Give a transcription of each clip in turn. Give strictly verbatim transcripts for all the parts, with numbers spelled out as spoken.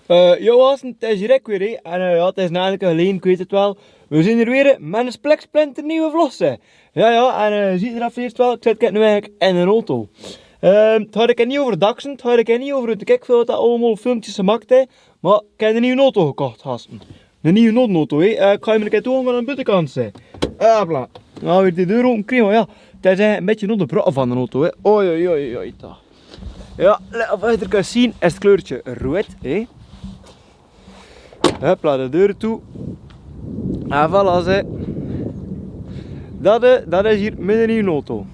Eh, jao, hassen, 't is hie Rekwiri, en, eh, jao, 't is nalek 'n lien, kwiet 't waal. Veer zien d'r weer, mien spleksplinternieje vlog, hè. Jao, jao, en, eh, ziet d'r vast waal, ik zit kèt noe eigelik in d'n auto. Ehm, 't haw ik 't neet euver Daksen, 't haw ik 't neet euver, ik kiek väöl wat d'r allemaol filmkes gemaak haet, mer ik höb 'n nieje auto gekoch, hassen. 'n Nieje auto, hè. Eh, ik gaon 'm 'ne kier toon, mer dan buitenkant, hè. Hopla. Noe, weer die deur ope kriege, jao. 't Is, eh, 'n bietje nao de brok van d'n auto, hè. Oei, oei, oei, oei, toch. Jao, le-, of geer 't kint zien, is 't kleurke roead, hè. Hopla, de deur toe. En voilà, hè. Dat, eh, dat is hie mien nieje auto.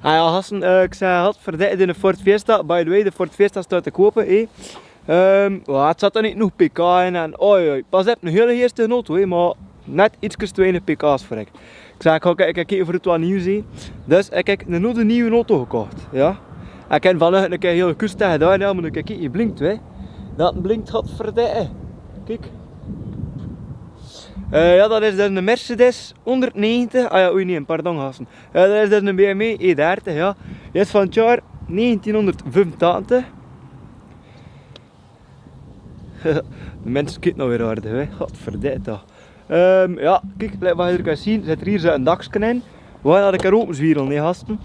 Ah jao, hassen, eh, ik zag, had verdijd in de Ford Fiesta. By the way, de Ford Fiesta steit te koupe, hè. Ehm, jao, 't zit d'r neet genóg pk in en, oei, oei. Pas op, 'n hiel ierste auto, hè, mer net ietskes te weinig pk's veur ik. Ik zag, ik gaon kieke, kieke veur 't waal nieje zien. Dus ik höb 'n noe de nieje auto gekoch, jao. Ik höb vannach 'ne kier hiel kust gedaon, jao, mer dan kiek, hie blink, hè. Dat blink, godverdomme. Kiek. Eh, jao, dat is dus 'ne Mercedes honderdnegentig. Ah jao, oei, nee, pardon, hassen. Eh, dat is dus 'ne B M W E dertig, jao. Is van 't jaor negentienhonderdvijfentachtig. De mins kiek noe weer hard, hè. Godverdomme toch. Ehm, jao, kiek, le-, wat geer kint zien, zit d'r hie zoe'n dakske in. Wat had ik d'r ope zwierel, nee, hassen.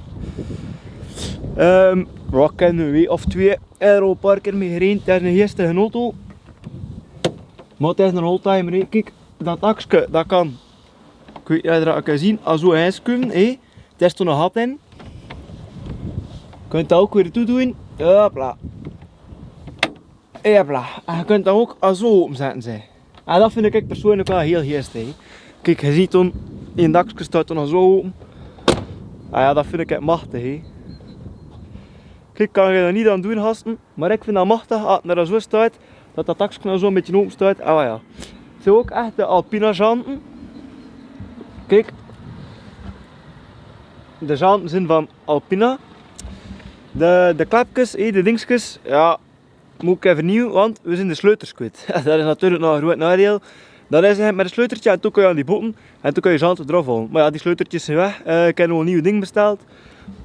Ehm, wat kènne we, of twee euro per kier mee gerend, dat is 'n ierste auto. Mer 't is 'nen oldtimer, hè. Kiek, dat dakske, dat kan. Ik weit neet of geer 't kint zien, as we eens kump, hè. 't Is toen 'ne gat in. Kint dat ouk weer toe doon. Hopla. Jao, bla. En ge kint dat ouk al zoe opzètte, hè. En dat vind ik, ik persoonlik waal hiel geestig, hè. Kiek, ge ziet toen, in dakske steit toen al zoe ope. Ah jao, dat vind ik ech machtig, hè. Kiek, kan ge d'r neet aan doen, gasten. Mer ik vind dat machtig, as 't d'r zoe steit, dat dat dakske al zoe 'n bietje ope steit. Ah jao. Zoe ouk ech de Alpina zjante. Kiek. De zjante zien van Alpina. De, de klepkes, hè, de dingskes, jao. Mót ik effe vernieuwe, want we zien de sleutels kwiet. Dat is natuurlijk nog 'n groeat nadeil. Dat is, hè, mit 't sleutelke en toen kins te aan die botten en toen kins te de zjante d'raaf hole. Mer jao, die sleutelkes zien weg. Eh, ik höb noe 'n nieje ding besteld.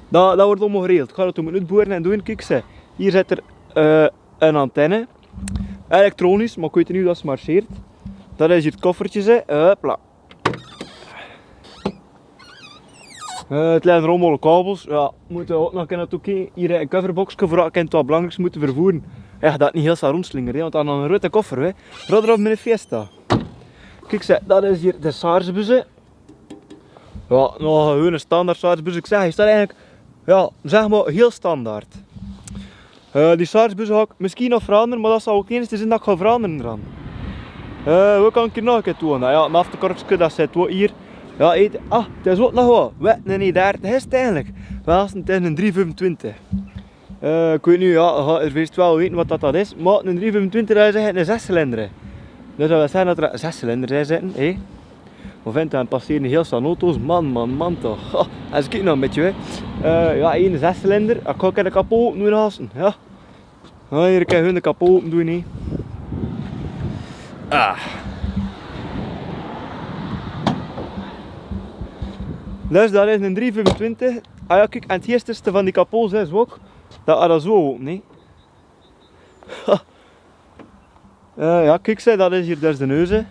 Dat, dat wuuert allemaol geregeld. Ik gaon dat toen mit oetboere en doen. Kiek, ze. Hie zit d'r, eh, 'n antenne. Elektronisch, mer ik weit neet wie dat marcheert. Dat is hie 't kofferke, ze. Hopla. Eh, 't ligk allemaol kabels. Jao, mót ouk nog kinne toekieke. Hie 'n coverboxke veur, kint 't waal belangriek, mót vervoere. Jao, dat 't neet hiel zal rondslingere, hè, want dan 'ne groete koffer, hè. Groeter es mien Fiesta. Kiek, ze, dat is hie de chargebus. Jao, nog 'ne gewone standaard chargebus. Ik zèk, hie steit eigelik, jao, zèk mer, hiel standaard. Eh, die chargebus gaon ik misschien nog verandere, mer dat zal ouk 't einigste zien dat ik gaon verandere d'raan. Eh, wat kan ik hie nog 'ne kier toon? Nou jao, 'n afterkorkske, dat zit waal hie. Jao, et-, ah, dat is ouk nog waal. Wat 'n idee, dat is 't eigelik. Wat is 't, 't is 'ne drie vijfentwintig. Eh, ik weit neet, jao, ge, ge zult waal weite wat dat, dat is. Mer 'ne drie vijfentwintig, dat is eigelik 'ne zescilinder. Dus dat wil zègke dat d'r zescilinder in zit, hè. Of vent, dan passere hiel stel auto's. Man, man, man toch. Goh, es ik nog 'n bietje, hè. Eh, jao, 'ne zescilinder. Ik gaon 'ne kier de kapot opdoon, gasten. Jao. Jao, hie kan ik de kapot opdoon, hè. Ah. Dus dat is 'ne drie vijfentwintig. Ah jao, kiek, en 't ierste van die kapot is ouk dat, ah, dat is zoe ope, hè. Eh, jao, kiek, ze, dat is hie dus de neuze.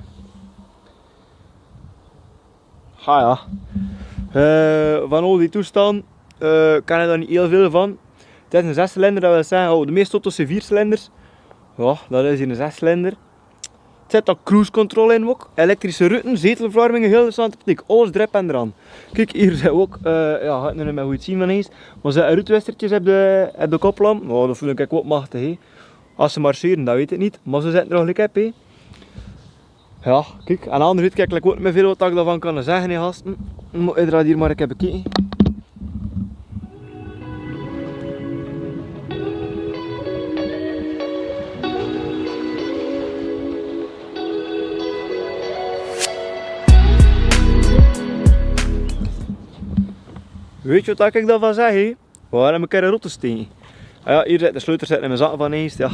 Ha jao. Eh, van al die toestand, eh, kan ik d'r neet hiel väöl van. 't Is 'ne zescilinder, dat wil zègke, oh, de meeste auto's zien viercilinders. Jao, dat is hie 'ne zescilinder. 't Zit ouk cruise control in ouk. Elektrische rutte, zetelverwarming, hiel interessante optiek. Alles d'rop en d'raan. Kiek, hie zit ouk, eh, jao, ik weit neet mie wie ik 't zien van is. Mer ze ruutwisterkes op de, op de koplamp. Oh, dat vind ik ouk machtig, hè. As ze marcheren, dat weit ik neet. Mer ze zitten d'r al op, hè. Jao, kiek, aan de andere ziet, kiek, ik weit neet mie väöl wat ik d'rvan kan zègke, hè, gasten. Mót ederein hie mer 'ne kier bekieke. Weit ge wat ik d'rvan zèk, hè? Waal, dan mót ik 'ne kier de rotte steke. Ah jao, hie zit de sleutel, zit in mien zak van eens, jao.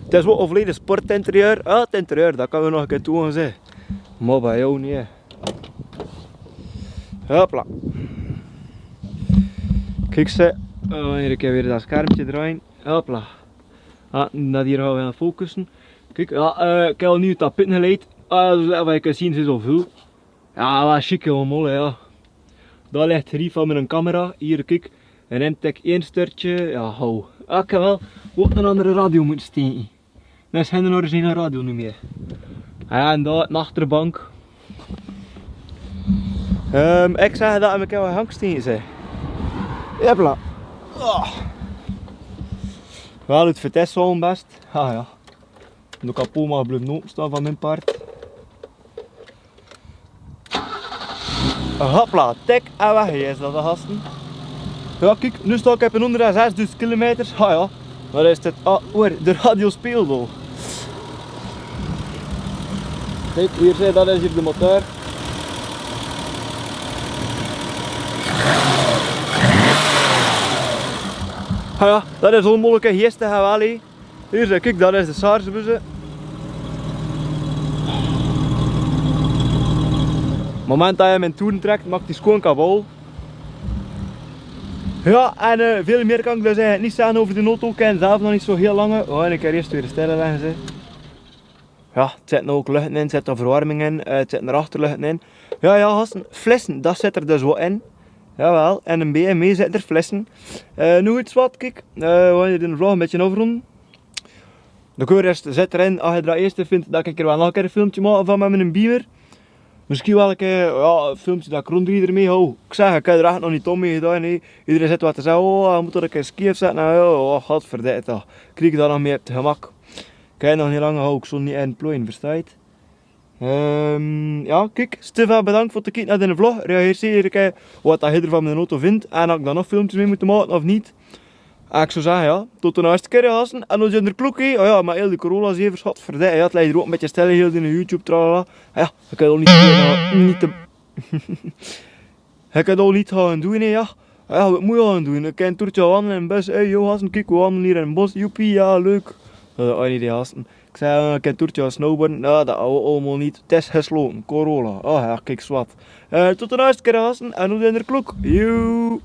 't Is waal 'n volledige sportinterieur. Ah, 't interieur, dat kan we nog 'ne kier toon, ze. Mer bie jou neet, hè. Hopla. Kiek, ze. Oh, hie kan ik weer dat schermpje draaie. Hopla. Ah, dat hier gaon we focussen. Kiek, ja, eh, ik heb al nuuj tapijten geleid. Ah, dat is echt, wat ik zien, is al väöl. Ja, wat sjiek allemaol, ja. Dao lik d'r riet van mien camera. Hier, kiek. En M-Tech ein stertje. Ja, hou. Ah, ik heb wel wat 'n andere radio mote steke. Dat is gein originele radio neet mie. Ah, ja, en dao 'n achterbank. Ehm, ik zag dat ik 'm kin wel hank steke, zeg. Jepla. Oh. Wel, 't vertest wel best. Ah, ja. De kapot mag bluf noe staon van mien part. Hopla, tik, en weg is dat, gasten. Ja, kiek, noe staon ik op 'n honderd zesduizend kilometer. Ha ja, dat is 't, ah, hoor, de radio speelt al. Kiek, hier zit, dat is hier de motor. Ha ja, dat is onmogelijk, hè, hier is de hawali. Hier, zeg, kiek, dat is de Saarse bus. Moment dat je mien toeren trekt, maakt die schoon kabaal. Ja, en, eh, veel meer kan ik dus eigenlijk niet zeggen over de auto. Ik ken zelf nog niet zo heel lange. Oh, en ik heb eerst weer de stellen leggen, zeg. Ja, 't zit noe ok lucht in, 't zit d'r verwarming in, eh, 't zit d'r achterlucht in. Ja, ja, gasten, flessen, dat zit d'r dus wel in. Jawel, en 'n B M W zit d'r flessen. Eh, noe get wat, kiek. Eh, we gaon hier de vlog 'n bietje aofronde. De keur is, zit d'r in. As ge dat eerste vindt, dan kan ik d'r wel nog 'n kier 'n filmtje make van mien beamer. Misschien wel 'n kier, ja, 'n filmtje dat ik rondrie d'r mie. Ho, ik zeg, ik heb d'r echt nog niet om mee gedaan, hè. Iedereen zit wat te zeggen, oh, je moet dat 'n kier scheef zetten. Nou, ja, oh, godverdomme, toch. Krieg ik dat nog mee op 't gemak. Ik heb nog niet lang, ho, ik zal niet in plooien, verstaat? Ehm, ja, kiek, Stefan, bedankt veur 't kieke nao de vlog. Reageer zeker, eh, wat dat ge d'r van mien auto vindt. En of ik dan nog filmtjes mee moet maken of niet. Ah, ik zou zeggen, ja, tot de eerste kier, gasten. En noe zien d'r klok, hè. Oh ja, maar heel de Corolla-zevers, godverdomme. Ja, 't lijkt d'r ok 'n bietje stil, heel de YouTube, tralala. Ah ja, ik kan al niet, eh, niet te Ik kan 't al niet gaon doen, hè, ja. Ja, wat moet je gaon doen? Ik kan toertje wandelen in bos. Hey, yo, gasten, kiek, we wandelen hier in bos. Joepie, ja, leuk. Eh, oh nee, die gasten. Ik zei, eh, ik kan toertje gaon snowboarden. Ja, dat gaon we allemaol niet. 't Is gesloten. Corona. Oh ja, kiek, zwart. Eh, tot de eerste kier, gasten. En noe zien d'r klok. Joe.